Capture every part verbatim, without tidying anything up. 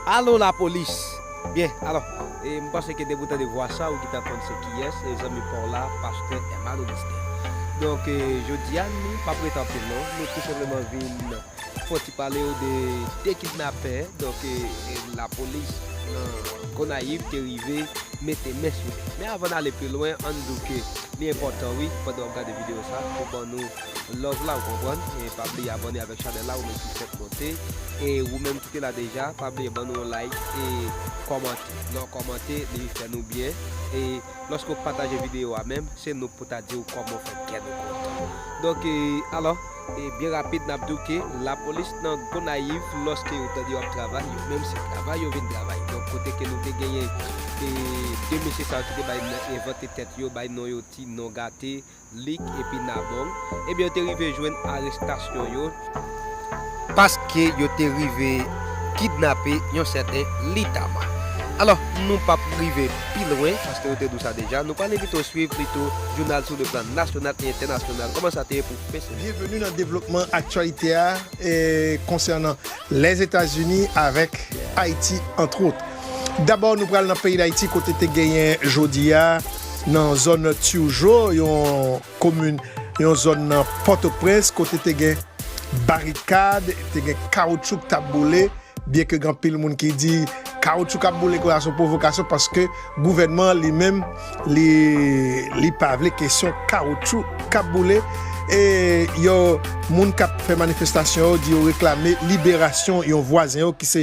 Alo lapolis! Byen, alò, e, m panse ke depi w tande vwa sa, ou gentan konn se kiyès, e zanmi pa w la, pastè Herman Augustin. Donk, e, jodi a, nou p ap rete anpil non, nou tou senpleman vin fè yon ti pale w de de kidnapè, donk, e, e, lapolis nan Gonayiv te rive mete men sou li. Men avan n ale pi lwen, ann di w ke li enpòtan wi, pandan w ap gade videyo sa, pou ban nou love la, ou konprann? E pa bliye abòne avèk chanèl la, ou menm ki fèk monte. E ou menm ki te la deja, pa bliye ban nou yon like e kòmante. Lè w kòmante, li fè nou byen. E lòske w pataje videyo a menm, se nou pou ta di w kòman w fè kè nou kontan. Donk, e, alò, e byen rapid, n ap di w ke lapolis nan Gonayiv, lòske yo tande yo ap travay, yo menm se travay yo vin travay. Donk, kote ke nou te genyen, e, de mesye sa yo ki te bay nan, envante tèt yo, bay non yo ti non gate, Lik epi Nabong, ebyen yo te rive jwenn arestasyon yo, paske yo te rive kidnape yon sèten Litama. Alò, nou p ap rive pi lwen, paske nou te di w sa deja, nou pral envite w swiv pito jounal sou le plan nasyonal e entènasyonal. Kòman sa te ye pou fen semèn? Byenveni nan devlopman aktyalite a, e, konsènan Lèzetazini avèk Ayiti, antwòt. Dabò, nou pral nan peyi Dayiti, kote te genyen jodi a, nan zòn Turgeau, yon komin, yon zòn nan Pòtoprens, kote te gen barikad, te gen kawoutchou k t ap boule, byenke gen anpil moun ki di kawoutchou k ap boule konsa se yon pwovokasyon, paske gouvènman li menm, li, li pa vle kesyon kawoutchou k ap boule. E yo, moun k ap fè manifestasyon yo di yo reklame liberasyon yon vwazen yo ki se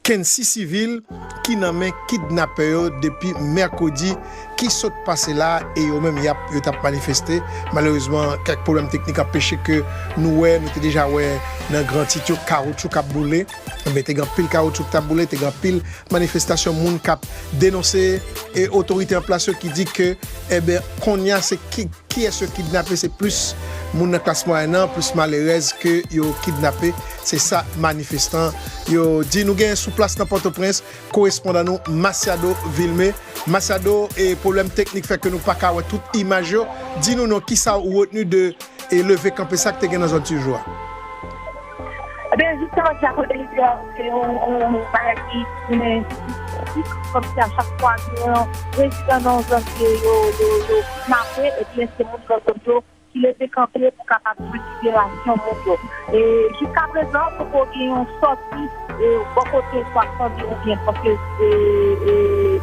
Kency Civil, ki nan men kidnapè yo depi mèkredi ki sot pase la, e yo menm y ap, yo t ap manifeste. Malerezman, kèk pwoblèm teknik anpeche ke nou wè, nou te deja wè nan gran tit yo, kawoutchou k ap boule. Ebyen, te gen anpil kawoutchou k t ap boule, te gen anpil manifestasyon moun k ap denonse, e otorite an plas yo ki di ke, ebyen, kounye a se ki, kiyès yo kidnape, se plis moun nan klas mwayèn nan, plis malerèz ke yo kidnape. Se sa manifestan yo di. Nou genyen sou plas nan Pòtoprens, korespondan nou Masiado Vilmé. Masiado, e pwoblèm teknik fè ke nou pa ka wè tout imaj yo. Di nou non, kisa ou retni de e leve kanpe sa k te gen nan zòn Turgeau a? Ebyen, jisteman, sa kote li te a, se yon, yon bagay ki tounen kòmsi a chak fwa gen yon rezidan nan yon zòn ke yo, yo, yo kidnape, ebyen, se moun zòn yo ki leve kanpe pou kapab jwenn liberasyon moun yo. E jiska prezan, poko gen yon sòti, e, bò kote swa Sandy oubyen, paske, e, e,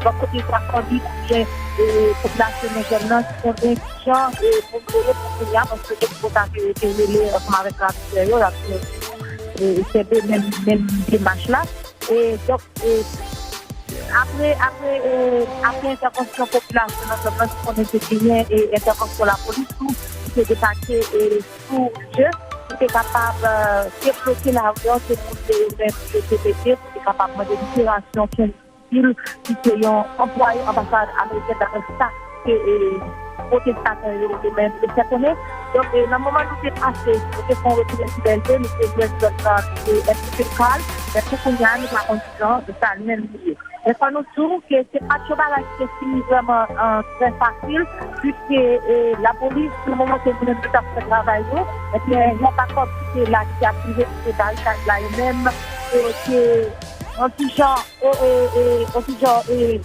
bò kote swa Sandy oubyen, e, popilasyon nan zòn nan ki konnen jan, e, moun yo ye pou kounye a, paske se pou sa ke yo te rele ansanm avèk ravizè yo, y ap, e, kenbe menm, menm demach la. E donk, e, apre, apre, e, apre entèvansyon popilasyon nan zòn nan, nou konnen te genyen, e, entèvansyon lapolis tou, ki te debake, e, sou je, pou te kapab, e, debloke lari an, se moun yo menm yo te mete, pou te kapab mande liberasyon Kency Civil, ki se yon anplwaye anbasad amerikèn, daprè sa ke, e, pwotestatè yo, yo menm, yo fè konnen. Donk, e, nan moman nou te pase, nou te fè yon retounen sou B L T, nou te jwenn zòn nan, e, enpe pi kalm, men pou kounye a, nou pa konn kijan sa li menm li ye. Men fò nou di w ke se pa t yon bagay ki te fini vrèman, e, trè fasil, piske, e, lapolis, nan moman ke nou menm nou t ap fè travay nou, ebyen, yon pakòt ki te la, ki te ap rive, ki te barikad la, yo menm, e, te yon ti jan, e, e, e, yon ti jan, e,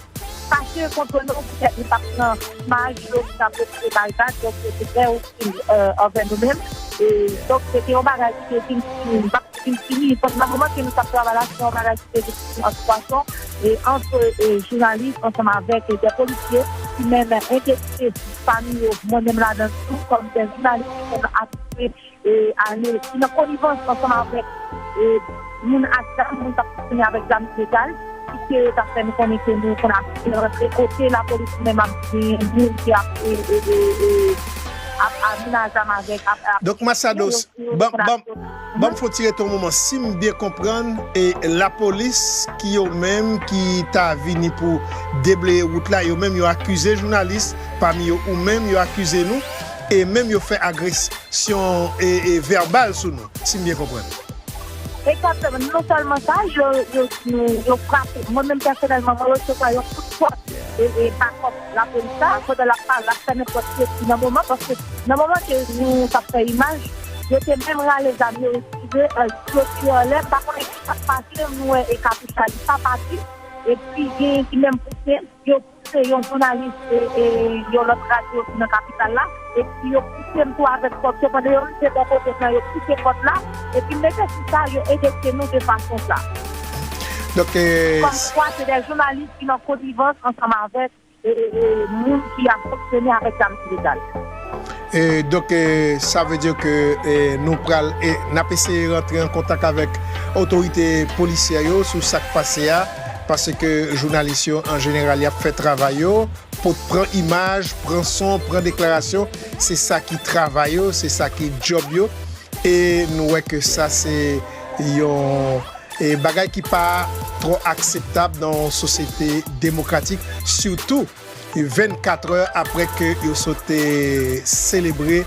fache kont nou, poutèt nou t ap pran imaj yo ki t ap retire barikad, donk, yo te trè ostil, e, anvè nou menm. E, donk, se te yon bagay ki te vin fini, m p ap di vin fini, paske nan moman ke nou t ap travay la, se te yon bagay ki te vin fini ant pwason, e, ant, e, jounalis ansanm avèk, e, de polisye ki menm entegre pami yo, mwen menm ladan tou, kòm de jounalis ki konn asiste e, ale ki nan konivans ansanm avèk, e, moun ak zam, moun k ap fonksyone avèk zam ilegal, piske yo t ap fè nou konnen ke nou konn ap rantre kote lapolis menm ap gen moun ki ap, e, e, e, e, ap, ap vin a zam avèk, ap, ap Donk, Masiado, yo, yo ban, konn ap ban, ban m fè w ti rete yon moman. Si m byen konprann, e lapolis ki yo menm ki ta vini pou debleye wout la, yo menm yo akize jounalis, pami yo ou menm, yo akize nou, e menm yo fè agres- syon, e, e, vèbal sou nou, si m byen konprann. Egzakteman. Non sèlman sa, yo, yo, yo, yo frape. Mwen menm pèsonèlman, mwen resevwa yon kout pòt, e, e, bakòp lapolis la, pandan l ap pale, l ap fèmen pòt yo nan moman, paske nan moman ke nou t ap fè imaj, yo te menm rale zam yo, de, eh, yo tire anlè, m pa konnen ki sa k pase, m wè e Capucha li pa pati, epi gen ki menm pouse, yo pouse yon jounalis e, e yon lòt radyo ki nan kapital la, epi yo pouse m tou avèk kòd yo, pandan yo rive bò kote m nan, yo pouse pòt la, epi mete sou sa, yo ejekte nou de fason sa. Donk, eh, kòmkwa se de jounalis ki nan konivans ansanm avèk e, e, e, moun ki ap fonksyone avèk zam ilegal. E, donk, e, sa vle di ke, e, nou pral, e, n ap eseye rantre an kontak avèk otorite polisyè yo sou sa k pase a, paske jounalis yo, an jeneral, y ap fè travay yo, pot pran imaj, pran son, pran deklarasyon, se sa ki travay yo, se sa ki djòb yo. E nou wè ke sa se yon, e, bagay ki pa twò akseptab nan yon sosyete demokratik, sitou vennkat è apre ke yo sot, e, selebre,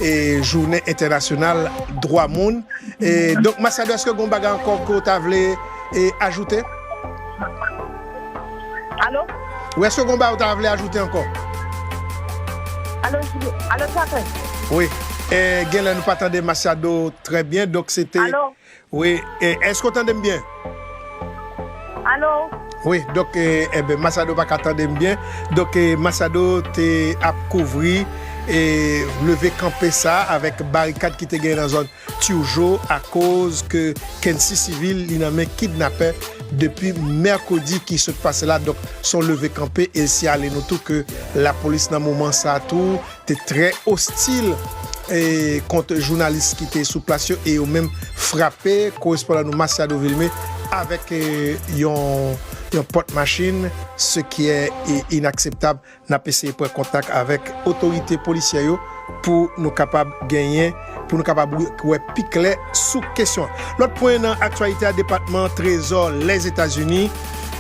e, jounen entènasyonal dwa moun. E, donk, Masiado, èske gen yon bagay ankò ke w ta vle, e, ajoute? Alo? Wi, èske gen yon bagay w ta vle ajoute ankò? Alo, Jacqueline? Wi. E, genlè nou pa tande Masiado trè byen, donk se te... Alo? Wi, e, èske w tande m byen? Alo? Wi, donk, e, enben, Masiado pa ka tande m byen. Donk, e, Masiado te ap kouvri, e, leve kanpe sa avèk barikad ki te gen nan zòn Turgeau akoz ke Kency Civil li nan men kidnapè depi mèkredi ki sot pase la. Donk, se yon leve kanpe e l siyale nou tou ke lapolis nan moman sa a tou te trè ostil, e, kont jounalis ki te sou plas yo e yo menm frape korespondan nou Masiado Vilmé avèk, e, yon, yon pòt machin, ce qui est, e, inakseptab. N ap eseye pran kontak avèk otorite polisyè yo pou nou kapab genyen, pou nou kapab wè pi klè sou kesyon an. Lòt pwen nan aktyalite a, Depatman Trezò Lèzetazini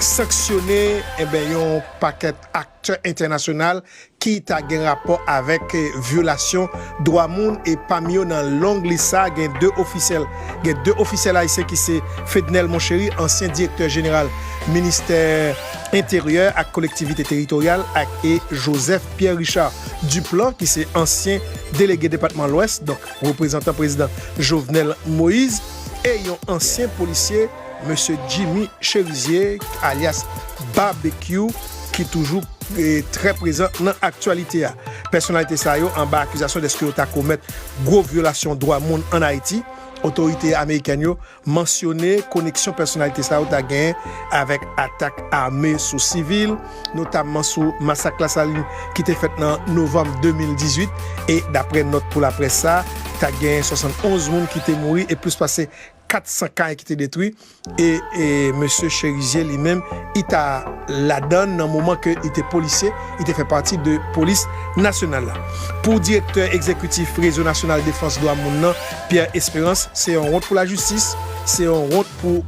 sanksyone, enben, yon pakèt aktè entènasyonal ki ta gen rapò avèk, eh, vyolasyon dwa moun, e pami yo nan long lis sa, gen de ofisyèl, gen de ofisyèl ayisyen ki se Fednel Monchéry, ansyen direktè jeneral ministè Enteryè ak Kolektivite Teritoryal, ak, e Joseph Pierre Richard Duplan, ki se ansyen delege depatman Lwès, donk reprezantan prezidan Jovenel Moïse, e yon ansyen polisye, mesye Jimmy Cherizier, alyas Barbecue, ki toujou, e, trè prezan nan aktyalite a. Pèsonalite sa yo anba akizasyon dèske yo ta komèt gwo vyolasyon dwa moun ann Ayiti. Otorite amerikèn yo mansyone koneksyon pèsonalite sa yo ta genyen avèk atak ame sou sivil, notamman sou masak Lasalin ki te fèt nan novanm de mil dizuit, e daprè nòt pou laprès sa, ta genyen swasannonz moun ki te mouri e plis pase kat san kay ki te detwi, e, e mesye Cherizier li menm, li ta ladann nan moman ke li te polisye, li te fè pati de polis nasyonal la. Pou direktè egzekitif Rezo Nasyonal Defans Dwa Moun nan, Pierre Espérance, se yon wont pou lajistis, se yon wont pou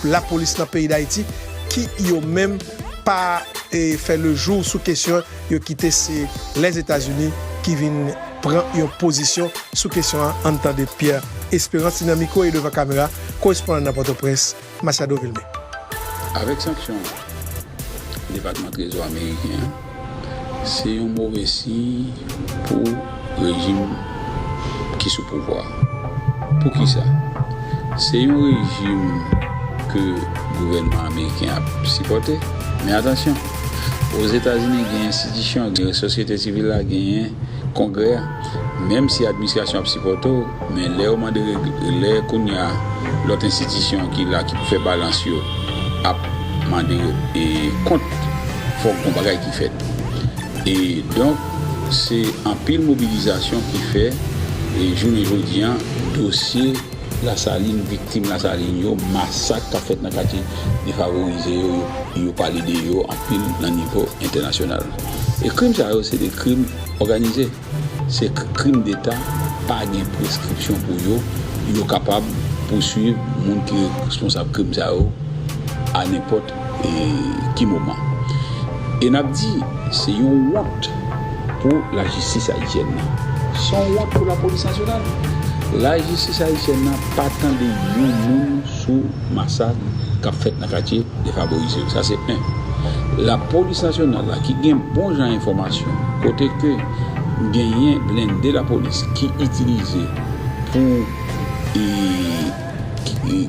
lapolis nan peyi Dayiti, ki yo menm pa, e, fè lejou sou kesyon, yo kite se Lèzetazini ki vin pran yon pozisyon sou kesyon an. Ann tande Pierre Espérance, li nan mikwo e devan kamera korespondan nan Pòtoprens, Masiado Vilmé. Avèk sanksyon Depatman Trezò ameriken an, se yon move siy pou rejim ki sou pouvwa. Poukisa? Se yon rejim ke gouvènman ameriken ap sipòte. Men atansyon, Ozetazini gen enstitisyon, gen sosyete sivil la, genyen Kongrè a. Menm si administrasyon ap sipòte w, men lè yo mande reg-, lè kounye a lòt enstitisyon ki la, ki pou fè balans yo, ap mande, e, kont, fòk gon bagay ki fèt. E donk, se anpil mobilizasyon ki fè, e jounen jodi a, dosye Lasalin, viktim Lasalin yo, masak k ap fèt nan katye defavorize yo, yo, yo pale de yo anpil nan nivo entènasyonal. E krim sa yo, se de krim òganize. Se k-, krim deta, pa gen preskripsyon pou yo. Yo kapab pouswiv moun ki responsab krim sa yo a nenpòt, e, ki moman. E n ap di, se yon wont pou lajistis ayisyèn nan. Se yon wont pou lapolis nasyonal. Lajistis ayisyèn nan pa tande yon moun sou masak k ap fèt nan katye defavorize yo. Sa se en. Lapolis nasyonal la ki gen bon jan enfòmasyon, kote ke genyen blende lapolis ki itilize pou, e,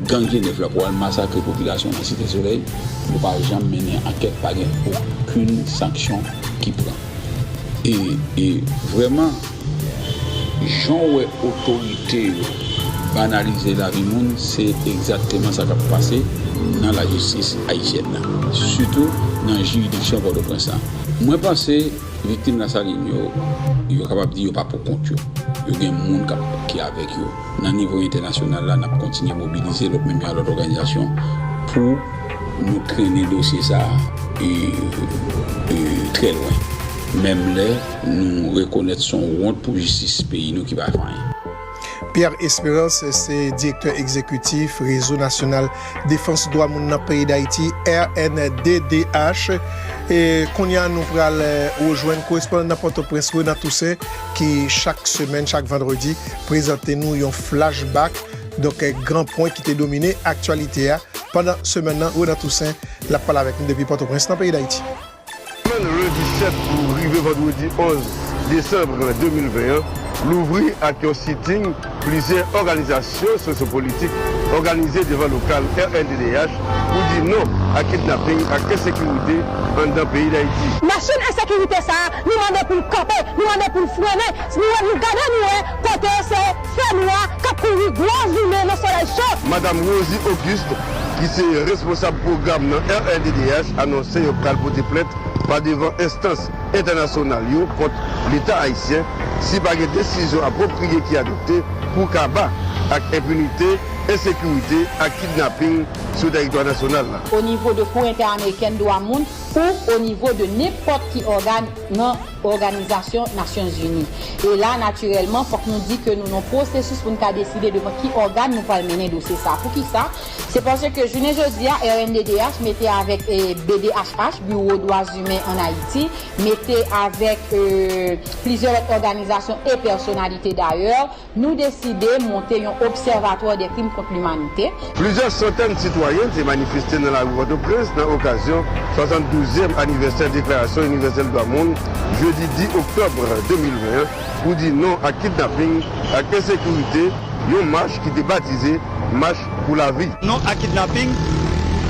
gang G nèf la pou al masakre popilasyon nan Site Solèy, yo pa janm mennen ankèt, pa gen okenn sanksyon ki pran. E, e vrèman, jan w wè otorite yo banalize lavi moun, se egzakteman sa k ap pase nan lajistis ayisyèn nan, sitou nan jiridiksyon Pòtoprens lan. Mwen panse viktim Lasalin yo, yo kapab di yo pa pou kont yo. Yo gen moun k ap, ki avèk yo. Nan nivo entènasyonal la, n ap kontinye mobilize lòt, menm jan lòt òganizasyon, pou nou trennen dosye sa a, e, e, trè lwen. Menm lè nou rekonèt se yon wont pou jistis peyi nou ki pa fè anyen. Pierre Espérance se direktè egzekitif Rezo Nasyonal Defans Dwa Moun nan peyi Dayiti, R N D D H. E kounye a, nou pral, eh, rejwenn korespondan nan Pòtoprens, Renan Toussaint, ki chak semèn, chak vandredi, prezante nou yon flashback, donk, eh, gran pwen ki te domine aktyalite a pandan semèn nan. Renan Toussaint, l ap pale avèk nou depi Pòtoprens, nan peyi Dayiti. Semèn lendi sèt pou rive vandredi onz desanm de mil ven an, louvri ak yon sitting plizyè òganizasyon sosyopolitik òganize devan lokal R N D D H pou di non a kidnaping ak ensekirite anndan peyi Dayiti. Machin ensekirite sa a, nou mande pou l kanpe, nou mande pou l frennen, nou, nou gade nou wè kote se fènwa k ap kouri gwo jounen nan solèy cho. Madam Rosie Auguste, ki se responsab pwogram nan R N D D H, anonse yo pral pote plent pa devan enstans entènasyonal yo kont Leta ayisyen si pa gen desizyon apwopriye ki adopte pou kaba ak enpinite, ensekirite ak kidnaping sou tèritwa nasyonal la. O nivo de Kou Entèamerikèn Dwa Moun ou o nivo de nenpòt ki ògàn nan Òganizasyon Nasyonzini. E la, natirèlman, fòk nou di ke nou nan pwosesis pou n ka deside devan ki ògàn nou pral mennen dosye sa a. Poukisa? Se paske jounen jodi a, R N D D H mete avèk, eh, B D H H, Biwo Dwa Imen ann Ayiti, mete avèk, eh, plizyè lòt òganizasyon e pèsonalite dayè, nou deside monte yon obsèvatwa de krim kont limanite. Plizyè santèn sitwayen te manifeste nan lari Pòtoprens nan okazyon swasanndouzèm anivèsè Deklarasyon Inivèsèl Dwa Moun, jedi dis oktòb de mil ven an, pou di non ak kidnaping ak ensekirite, yon mach ki te batize Mach pou Lavi. Non ak kidnaping,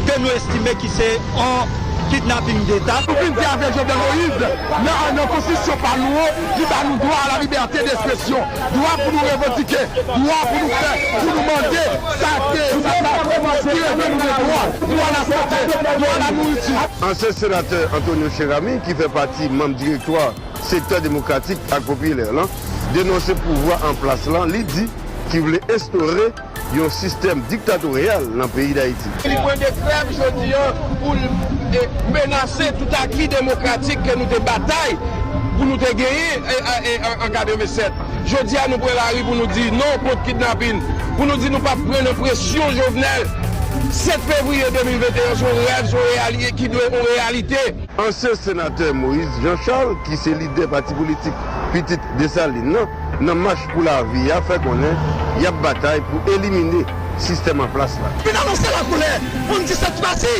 ke nou estime ki se yon kidnaping deta. Nou vin di avèk Jovenel Moïse, nan, nan konstitisyon pa nou an, li ba nou dwa a la libète d'ekspresyon, dwa pou nou revandike, dwa pou nou fè, pou nou mande sa ke, sa, sa ki revle nou de dwa, dwa a la sante, dwa a la nouriti. Ansyen senatè Antonio Cheramy, ki fè pati manm direktwa Sektè Demokratik ak Popilè lan, denonse pouvwa an plas lan, li di, ki vle enstore yon sistèm diktatoryal nan peyi Dayiti. Li pran dekrè jodi a pou l, e, menase tout aki demokratik ke nou te batay pou nou te genyen, e, e, e, an, an katrevennsèt. Jodi a, nou pran lari pou nou di non kont kidnapin, pou nou di nou p ap pran nan presyon Jovenel. Sèt fevriye de mil venteyen, se yon rèv, se yon reyali-, ki dwe yon reyalite. Ansyen senatè Moïse Jean Charles, ki se lidè pati politik Pitit Desalin nan, nan Mach pou Lavi a, fè konnen y ap batay pou elimine sistèm an plas la. Vin anonse lakoulè pou n di sèt fwa si,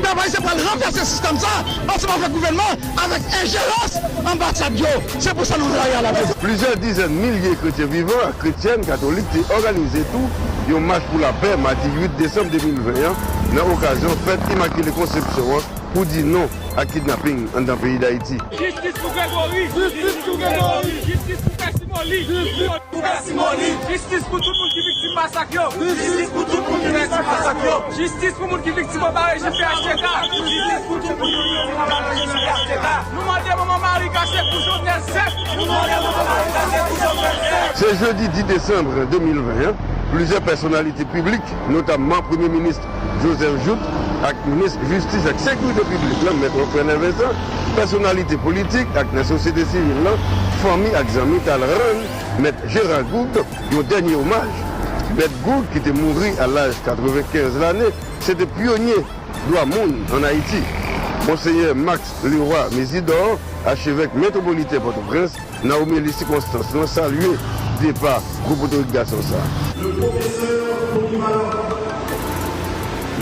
pèp ayisyen pral ranvèse sistèm sa, ansanm avèk gouvènman, avèk enjerans anbasad yo. Se pou sa nou nan lari a la jodi. Plizyè dizèn milye kretyen vivan ak kretyèn katolik te òganize tou yon mach pou lapè madi uit desanm de mil ven an, nan okazyon fèt Imakile Konsepsyon an, pou di non ak kidnaping anndan peyi Dayiti. Jistis pou Gregory! Jistis pou Gregory! Jistis pou Pè Simon Lee! Jistis pou Pè Simon Lee! Jistis pou tout moun ki viktim masak yo! Jistis pou tout moun ki viktim masak yo! Jistis pou moun ki viktim anba rejim P H T K! Jistis pou tout moun ki viktim anba rejim P H T K! Nou mande Manman Mari kase kou Jovenel sèk! Nou mande Manman Mari kase kou Jovenel sèk! Se jedi dis desanm de mil ven an, plizyè pèsonalite piblik, notamman Premye Minis Joseph Jouthe ak minis jistis ak sekirite piblik lan, Mèt Frenel Vincent, pèsonalite politik ak nan sosyete sivil lan, fanmi ak zanmi t al rann Mèt Gérard Gourgue yon dènye omaj. Mèt Gourgue, ki te mouri a laj katrevenkenz lane, se te pyonye dwa moun ann Ayiti. Monsenyè Max Leroy Mésidor, achevèk metwopoliten Pòtoprens, nan omeli sikonstans lan, salye depa gwo potorik gason sa a. Le professeur polyvalent,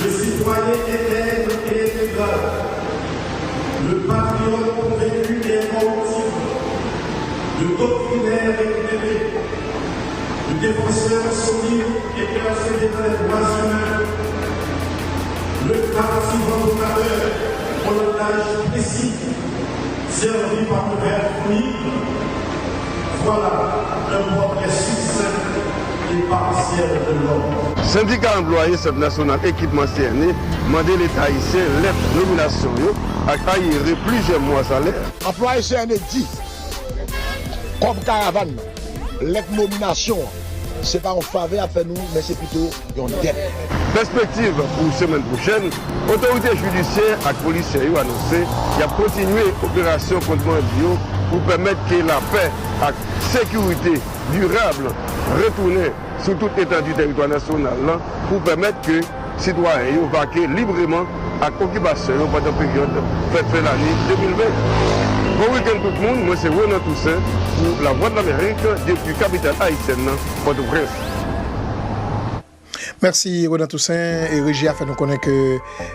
le citoyen intègre et intégral, le patriote convaincu et incorruptible, le doctrinaire réputé, le Défenseur solide et persévérant des droits humains, le captivant vocabulaire au langage précis, servi par le verbe fluide, voilà un portrait succinct et partiel de l'homme. Sendika anplwaye Sant Nasyonal Ekipman C N E mande Leta ayisyen lèt nominasyon yo ak ayere plizyè mwa salè. Anplwaye C N E di, kòb karavàn nan, lèt nominasyon an, se pa yon favè y ap fè nou, men se pito yon dèt. Pèspektiv pou semèn pwochèn, otorite jidisyè ak polisyè yo anonse y ap kontinye operasyon kont bandi yo pou pèmèt ke lapè ak sekirite dirab retounen sou tout etandi tèritwa nasyonal lan pou pèmèt ke sitwayen yo vake libreman ak okipasyon yo pandan peryòd fèt fen lane de mil ven. Bon wikenn tout moun, mwen se Renan Toussaint pou Lavwadlamerik depi kapital ayisyèn nan, Pòtoprens. Mèsi Renan Toussaint. E reji a fè nou konnen ke,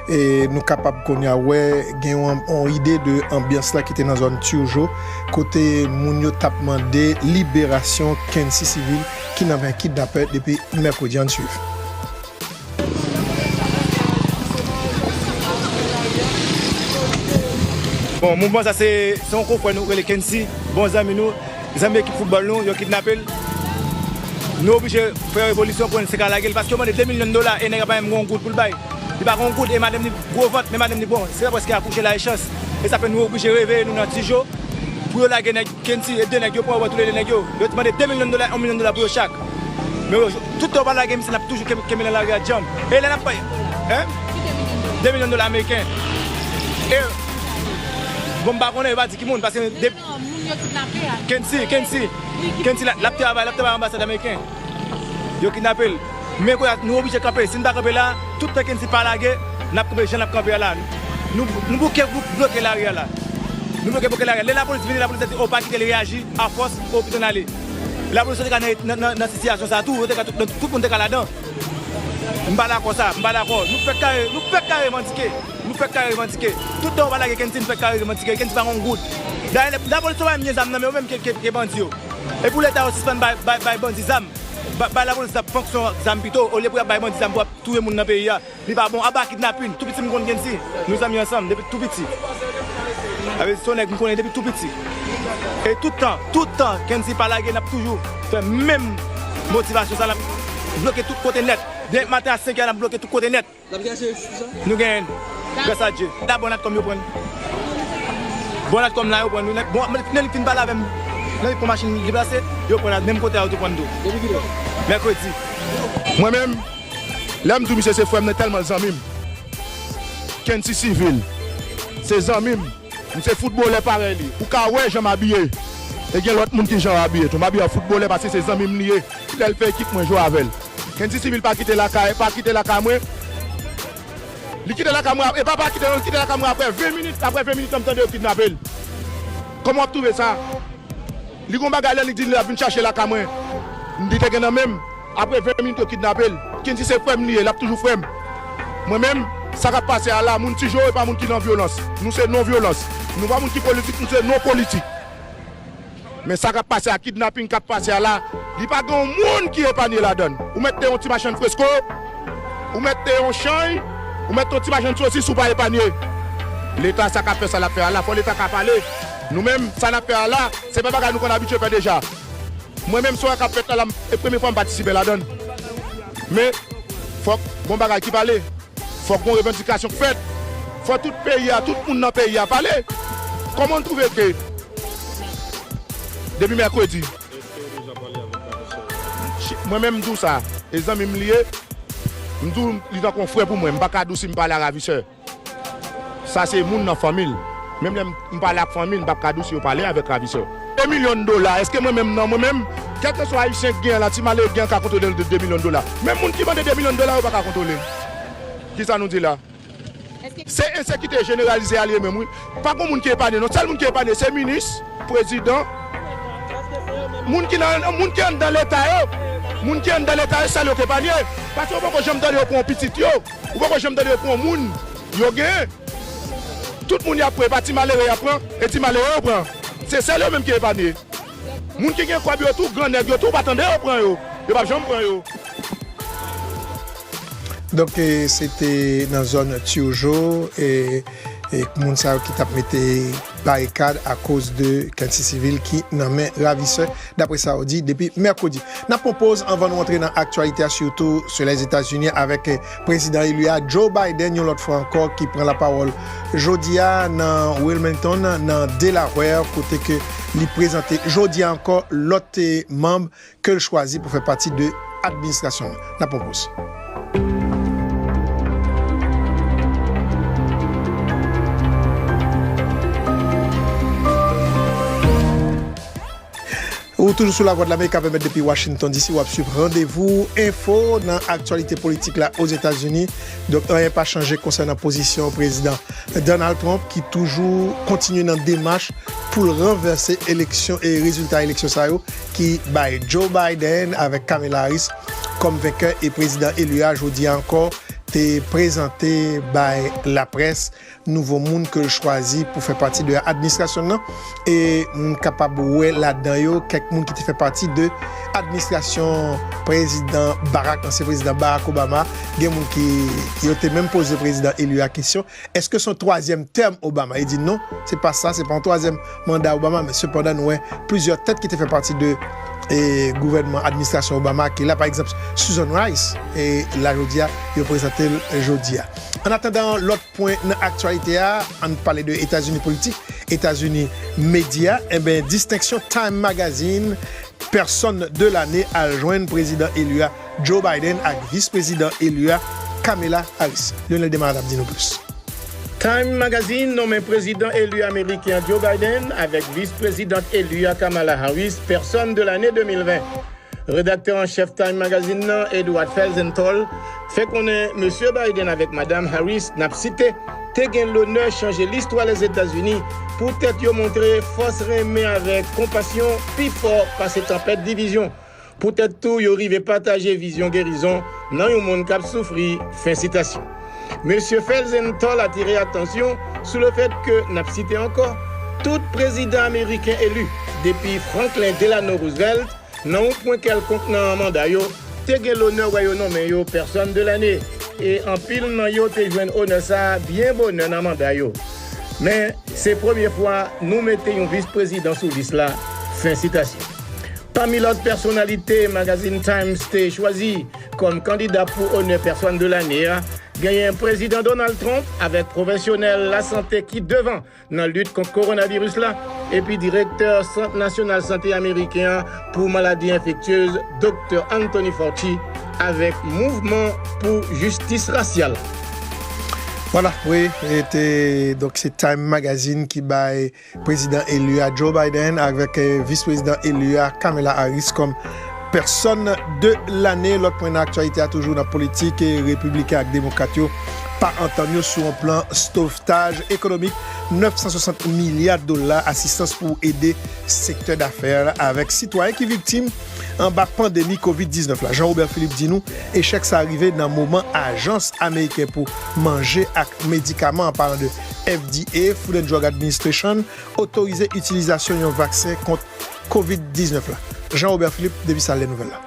e, nou kapab kounye a wè gen yon, yon ide de anbyans la ki te nan zòn Turgeau, kote moun yo t ap mande liberasyon Kency Civil ki nan men kidnapè depi mèkredi. Ann swiv. Bon, mouvman sa se, se yon konfrè nou rele Kency, bon zanmi nou, zanmi ekip foutbòl nou, yo kidnape l. Nou oblije fè revolisyon pou n se ka lage l, paske yo mande de milyon dola e nèg la pa menm gen yon goud pou l bay. Li pa gen yon goud e madanm li gwo vant, men madanm li bon, se pa paske akouche la e chans. E sa fè nou oblije reveye nou nan Turgeau pou yo lage nèg Kency e de nèg yo pran yo pran toulede nèg yo. Yo te mande de milyon dola, yon milyon dola pou yo chak. Men yo, tout tan yo pa lage misye, n ap toujou kenbe, kenbe nan lari a djanm. E lè n ap bay, hein? De milyon dola ameriken. E, bon, m pa konnen, yo pa di ki moun, paske de, Kency, Kency, Kency, l ap travay, l ap travay anbasad ameriken. Yo kidnape l. Men kounye a, nou oblije kanpe. Si n pa kanpe la, tout tan Kency pa lage, n ap kanpe jan n ap kanpe a la. Nou, nou bouke, bou-, bloke lari a la. Nou bloke, bloke lari a. Lè lapolis vini, lapolis di, o, pa kite l reyaji, afòs, o, pito n ale. Lapolis yo te ka nan, nan, nan, nan sitiyasyon sa a tou, yo te ka tout, tout moun te ka ladan. M pa dakò sa, m pa dakò. Nou fèk kare, nou fèk kare revandike. Nou fèk kare revandike. Tout tan yo pa lage Kency, nou fèk kare revandike. Kency pa gen yon goud. Dayè, lapolis yo pa menm gen zam nan men yo menm ke, ke, ke bandi yo. E pou Leta yo sispann bay, bay, bay bandi zam. Ba-, bay lapolis zam, fonksyon zam pito, olye pou y ap bay bandi zam pou y ap touye moun nan peyi a. Li pa bon, aba kidnapin. Tou piti m konn Kency. Nou zanmi ansanm depi tou piti. Avè se yon nèg m konnen depi tou piti. E tout tan, tout tan, Kency pa lage, n ap toujou fè menm motivasyon sa, n ap bloke tout kote nèt. Depi maten a senk è, n ap bloke tout kote nèt. N ap chache sou sa? Nou genyen l. Gras a Dye. Dabò Natcom yo pran l. Bò Natcom la yo pran nou nèt. Bon, lè li fin pale avè m, lè li pran machin li deplase, yo pran l menm kote a yo tou pran l tou. Depi kilè? Mèkredi. Mwen menm, lè m di w misye se frè m, nan tèlman l zanmi m. Kency Civil, se zanmi m. M se foutbolè parèy li. Ou ka wè jan m abiye. E gen lòt moun ki jan yo abiye tou. M abiye an foutbolè paske se zanmi m li ye. Lè l fè ekip mwen jwe avè l. Kency Civil pa kite lakay, pa kite lakay mwen. Li kite lakay mwen, e pa pa kite non, li kite lakay mwen apre ven minit, apre ven minit lan m tande yo kidnape l. Kòman w ap twouve sa? Li gon bagay la, li di l ap vin chache lakay mwen. Li te gen nan men m. Apre ven minit, yo kidnape l. Kency se frè m li ye, l ap toujou frè m. Mwen menm, sa k ap pase a la, moun Tijo e pa moun ki nan vyolans. Nou se non vyolans. Nou pa moun ki politik, nou se non politik. Men sa k ap pase a, kidnaping k ap pase a la, li pa gen yon moun ki epanye ladan l. Ou mèt te yon ti machann fresko, ou mèt te yon chany, ou mèt te yon ti machann sosis, ou pa epanye. Leta sa k ap fè sa l ap fè a la, fò Leta ka pale. Nou menm, sa n ap fè a la, se pa bagay nou konn abitye fè deja. Mwen menm, sa k ap fèt la, la, e premye fwa m patisipe ladan l. Men, fòk gon bagay ki pale. Fòk gon revandikasyon k fèt. Fò tout peyi a, tout moun nan peyi a pale. Kòman n twouve ke depi mèkredi, mwen menm m di w sa, e zanmi m li ye, m di w li tankou yon frè pou mwen, m pa ka di w si m pale a ravisè. Sa se moun nan fanmi l. Menm lè m, m pale ak fanmi l, m p ap ka di w si yo pale avèk ravisè. De milyon dola, èske mwen menm nan, mwen menm, kèlkeswa ayisyen k genyen la, ti malere k genyen ka kontwole l de de milyon dola. Menm moun ki mande de milyon dola yo pa ka kontwole l. Kisa nou di la? Se ensekirite jeneralize a l ye menm wi. Pa gon moun ki epanye non. Sèl moun ki epanye se minis, prezidan, moun ki nan, moun ki anndan leta yo. Moun ki anndan leta yo, sèl yo k epanye. Paske ou poko janm tande yo pran yon pitit yo. Ou poko janm tande yo pran yon moun yo genyen. Tout moun y ap pran, e pa ti malere y ap pran, e ti malere yo pran. Se sèl yo menm ki epanye. Moun ki gen kòb yo tou, gran nèg yo tou, ou pa tande yo pran yo. Yo p ap janm pran yo. Donk, e, se te nan zòn Turgeau, e, e, moun sa yo ki t ap mete barikad akoz de kèk ti sivil ki nan men ravisè, dapre sa yo di depi mèkredi. N ap pran poz anvan nou antre nan aktyalite a, sitou sou Lèzetazini, avèk, e, prezidan eli a, Joe Biden, yon lòt fwa ankò, ki pran lapawòl jodi a nan Wilmington, nan Delaware, kote ke li prezante jodi a ankò lòt, e, manm ke l chwazi pou fè pati de administrasyon l. N ap pran poz. Ou toujou sou Lavwadlamerik avè mèt depi Washington D C, w ap swiv Randevou Enfo nan aktyalite politik la Ozetazini. Donk, anyen pa chanje konsènan pozisyon prezidan Donald Trump, ki toujou kontinye nan demach pou l ranvèse eleksyon e rezilta eleksyon sa yo, ki bay Joe Biden avèk Kamala Harris kòm venkè, e prezidan eli a jodi a ankò te prezante bay laprès nouvo moun ke l chwazi pou fè pati de administrasyon l nan. E nou kapab wè ladan yo kèk moun ki te fè pati de administrasyon prezidan Barack, ansyen prezidan Barack Obama. Gen moun ki, yo te menm poze prezidan eli a kesyon, èske se yon twazyèm tèm Obama? Li di non, se pa sa, se pa yon twazyèm manda Obama, men sepandan nou wè plizyè tèt ki te fè pati de, e, gouvènman administrasyon Obama ki la, pa egzanp, Susan Rice, e la jodi a, yo prezante l jodi a. An atandan lòt pwen nan aktyalite a, ann pale de Etazini politik, Etazini medya, enben, distenksyon Time Magazine, pèsòn de lane al jwenn prezidan eli a Joe Biden ak vis prezidan eli a Kamala Harris. Lionel Desmarais ap di nou plis. Time Magazine nonmen prezidan eli ameriken an Joe Biden avèk vis prezidant eli a Kamala Harris pèsòn de lane de mil ven. Redaktè an chèf Time Magazine nan, Edward Felsenthal, fè konnen Mesye Biden avèk Madam Harris, n ap site, te gen lonè chanje listwa Lèzetazini poutèt yo montre fòs renmen avèk konpasyon pi fò pase tanpèt divizyon. Poutèt tou, yo rive pataje vizyon gerizon nan yon monn k ap soufri. Fen sitasyon. Mesye Felsenthal atire atansyon sou lefèt ke, n ap site ankò, tout prezidan ameriken eli, depi Franklin Delano Roosevelt, nan yon pwen kèlkonk nan manda yo, te gen lonè wè yo nonmen yo pèsòn de lane, e anpil nan yo te jwenn onè sa a byen bonè nan manda yo. Men, se premye fwa nou mete yon vis prezidan sou lis la. Fen sitasyon. Pami lòt pèsonalite magazin Times te chwazi kòm kandida pou onè pèsòn de lane a, genyen prezidan Donald Trump avèk pwofesyonèl lasante ki devan nan lit kont kowonaviris la, epi direktè Sant Nasyonal Sante Ameriken an pou maladi enfektyez, Doktè Anthony Fauci, avèk mouvman pou jistis rasyal. Vwala, wi, e te, donk, se Time Magazine ki bay prezidan eli a Joe Biden avèk, eh, vis prezidan eli a Kamala Harris kòm pèsòn de lane. Lòt pwen nan aktyalite a, toujou nan politik, eh, repibliken ak demokrat yo pa antann yo sou yon plan sovtaj ekonomik, nèf san swasant milya dola asistans pou ede sektè dafè avèk sitwayen ki viktim anba pandemi kovid diznèf la. Jean Robert Philippe di nou echèk sa rive nan moman ajans ameriken pou manje ak medikaman, an palan de F D A, Food and Drug Administration, otorize itilizasyon yon vaksen kont kovid diznèf la. Jean Robert Philippe, depi sal Lè Nouvèl la.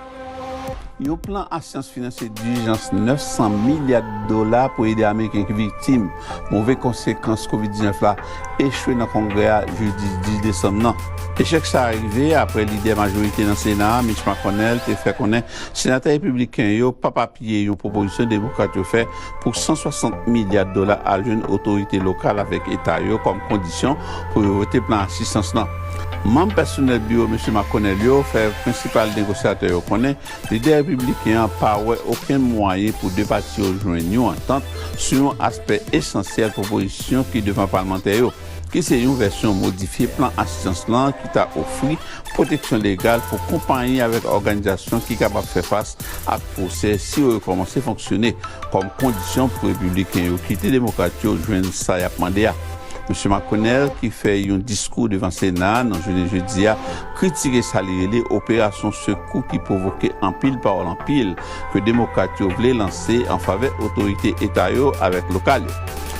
Yon plan asistans finansyè dijans nèf san milya dola pou ede Ameriken ki viktim move konsekans kovid diznèf la echwe nan Kongrè a jedi dis desanm nan. Echèk sa a rive apre lidè majorite nan Sena a, Mitch McConnell, te fè konnen senatè repibliken yo p ap apiye yon pwopozisyon demokrat yo fè pou san swasant milya dola al jwenn otorite lokal avèk eta yo kòm kondisyon pou yo vote plan asistans lan. Manm pèsonèl biwo Mesye McConnell yo fè prensipal negosyatè yo konnen lidè repibliken an pa wè okenn mwayen pou de pati yo jwenn yon antant sou yon aspè esansyèl pwopozisyon ki devan palmantè yo, ki se yon vèsyon modifye plan asistans lan ki ta ofri pwoteksyon legal pou konpayi avèk òganizasyon ki kapab fè fas ak pwosè si yo rekòmanse fonksyone, kòm kondisyon pou repibliken yo kite demokrat yo jwenn sa y ap mande a. Mesye McConnell, ki fè yon diskou devan Sena a nan jounen jedi a, kritike sa li rele operasyon sekou ki pwovoke anpil pawòl anpil ke demokrat yo vle lanse an favè otorite eta yo avèk lokal yo.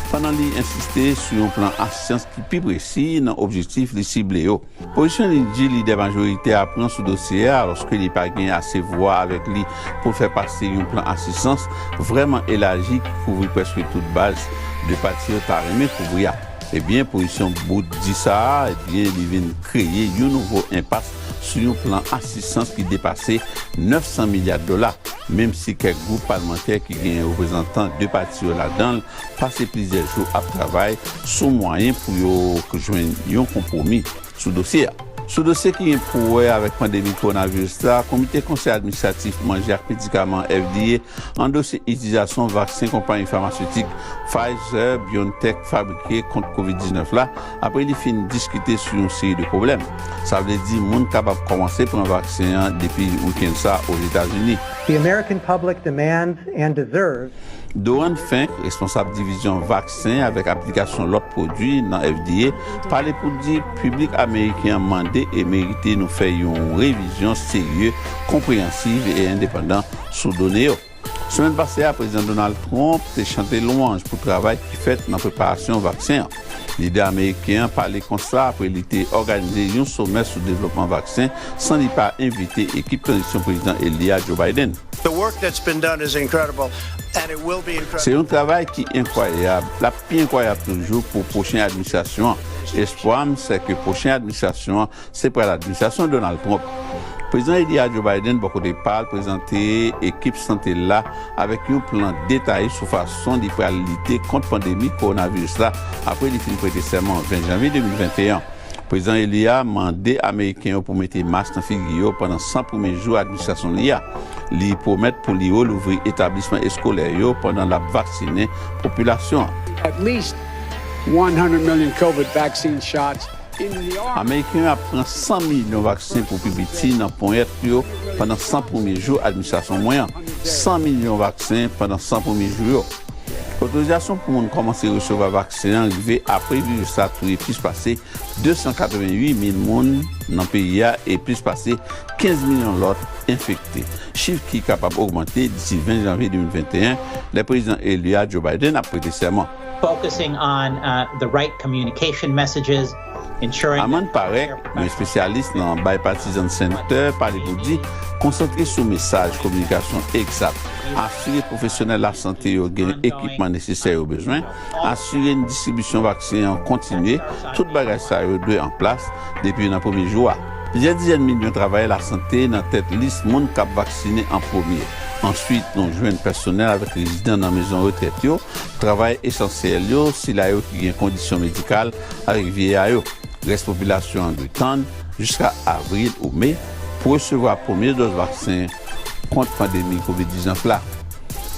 pandan li ensiste sou yon plan asistans ki pi presi nan objektif li sible yo. Pozisyon li di lidè majoritè a pran sou dosye a, alòske li pa gen ase vwa avèk li pou l fè pase yon plan asistans vrèman elaji ki kouvri prèske tout baz de pati yo ta renmen kouvri a. Ebyen, pozisyon bout di sa a, ebyen, li vin kreye yon nouvo enpas sou yon plan asistans ki depase nèf san milya dola, menm si kèk gwoup palmantè ki gen reprezantan de pati yo ladan l pase plizyè jou ap travay sou mwayen pou yo jwenn yon konpwomi sou dosye a. Sou dosye ki gen pou wè avèk pandemi kowonaviris la, Komite Konsèy Administratif Manje ak Medikaman, F D A, andose itilizasyon vaksen konpayi famasetik Pfizer-BioNTech fabrike kont kovid diznèf la, apre li fin diskite sou yon seri de pwoblèm. Sa vle di moun kapab kòmanse pran vaksen an depi wikenn sa a Ozetazini. The American public demands and deserves Doran Fink, responsab divizyon vaksen avèk aplikasyon lòt pwodui nan F D A, pale pou l di piblik ameriken an mande e merite nou fè yon revizyon serye, konpreyansiv e endepandan sou done yo. Semèn pase a, Prezidan Donald Trump te chante lwanj pou travay ki fèt nan preparasyon vaksen an. Lidè ameriken an pale konsa apre li te òganize yon somè sou devlopman vaksen san li pa envite ekip tranzisyon prezidan eli a Joe Biden. The work that's been done is incredible, and it will be incredible. Se yon travay ki enkwayab. L ap pi enkwayab toujou pou pwochen administrasyon an. Espwa m se ke pwochen administrasyon an se pral administrasyon Donald Trump. Prezidan eli a Joe Biden, bò kote pa l, prezante ekip sante l la avèk yon plan detaye sou fason li pral lite kont pandemi kowonaviris la apre li fin prete sèman ven janvye de mil venteyen. Prezidan eli a mande Ameriken yo pou mete mas nan figi yo pandan san premye jou administrasyon li a. Li pwomèt pou li relouvri etablisman eskolè yo pandan l ap vaksinen popilasyon an. At least one hundred million COVID vaccine shots in the arm. Ameriken yo ap pran san milyon vaksen pou pi piti nan ponyèt yo pandan san premye jou administrasyon mwen an. San milyon vaksen pandan san premye jou yo. Otorizasyon pou moun kòmanse resevwa vaksen an rive apre viris la touye plis pase de san katreven uit mil moun nan peyi a e plis pase kenz milyon lòt enfekte, chif ki kapab ogmante disi ven janvye de mil venteyen, lè prezidan eli a Joe Biden ap prete sèman. Focusing on uh, the right communication messages, ensuring Amanda Parek, yon espesyalis nan Bipartisan Center, pale pou di konsantre sou mesaj kominikasyon egzak, asire pwofesyonèl lasante yo gen ekipman nesesè yo bezwen, asire distribisyon vaksen an kontinye, tout bagay sa yo dwe an plas depi nan premye jou a. Plizyè dizèn milyon travayè lasante nan tèt lis moun k ap vaksinen an premye. Answit, nou jwenn pèsonèl avèk rezidan nan mezon retrèt yo, travayè esansyèl yo, sila yo ki gen kondisyon medikal, avèk vye a yo. Rès popilasyon an dwe tann jiska avril ou me pou resevwa premye dòz vaksen kont pandemi kovid diznèf la.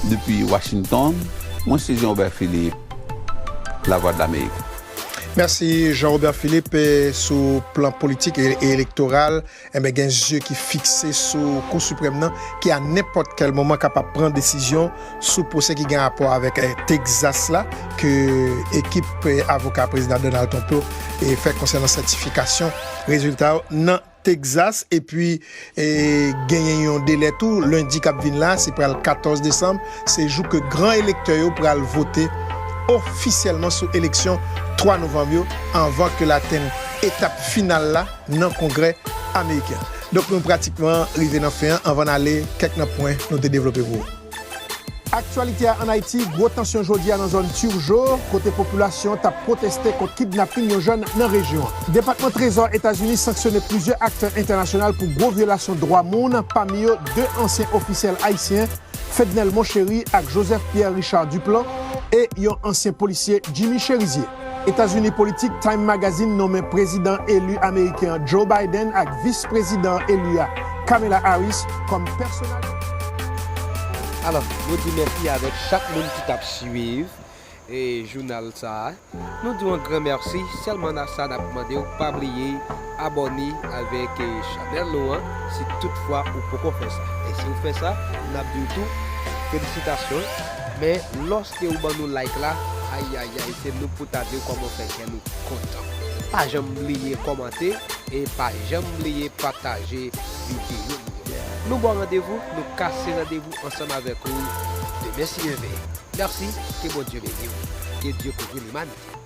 Depi Washington, mwen se Jean Robert Philippe, Lavwadlamerik. Mèsi Jean Robert Philippe. E sou plan politik e, e elektoral, enben, gen zye ki fikse sou Kou Siprèm nan, ki a nenpòt kèl moman kapab pran desizyon sou pwosè ki gen rapò avèk, eh, Texas la, ke ekip, eh, avoka prezidan Donald Trump yo, eh, fè konsènan sètifikasyon rezilta yo nan Texas. Epi, eh, genyen yon delè tou, lendi k ap vin la, se pral katòz desanm, se jou ke gran elektè yo pral vote ofisyèlman sou eleksyon twa novanm yo, anvan ke l atenn etap final la nan Kongrè ameriken. Donk, nou pratikman rive nan fen an. Anvan n ale, kèk nan pwen nou te devlope pou ou. Aktyalite a ann Ayiti, gwo tansyon jodi a nan zòn Turgeau, kote popilasyon t ap pwoteste kont kidnaping yon jèn nan rejyon an. Depatman Trezò Etazini sanksyone plizyè aktè entènasyonal pou gwo vyolasyon dwa moun, pami yo de ansyen ofisyèl ayisyen, Fednel Monchéry ak Joseph Pierre Richard Duplan, e yon ansyen polisye, Jimmy Chérizier. Etazini Politik, Time Magazine nonmen prezidan eli ameriken an Joe Biden ak vis prezidan eli a Kamala Harris kòm pèsonalite. Alò, nou di mèsi avèk chak moun ki t ap swiv, e, jounal sa a. Nou di w yon gran mèsi, sèlman nan sa n ap mande w pa bliye abòne avèk, e, chanèl nou an, si toutfwa ou poko fè sa. E si w fè sa, n ap di w tou, felisitasyon. Men, lòske ou ban nou like la, ayayay, se nou pou ta di w kòman fè kè nou kontan. Pa janm bliye kòmante e pa janm bliye pataje videyo nou yo. Nou ba w randevou, nou kase randevou ansanm avèk ou demen si Dye vle. Mèsi, ke Bondye beni w. que Dieu couvre l'humanité.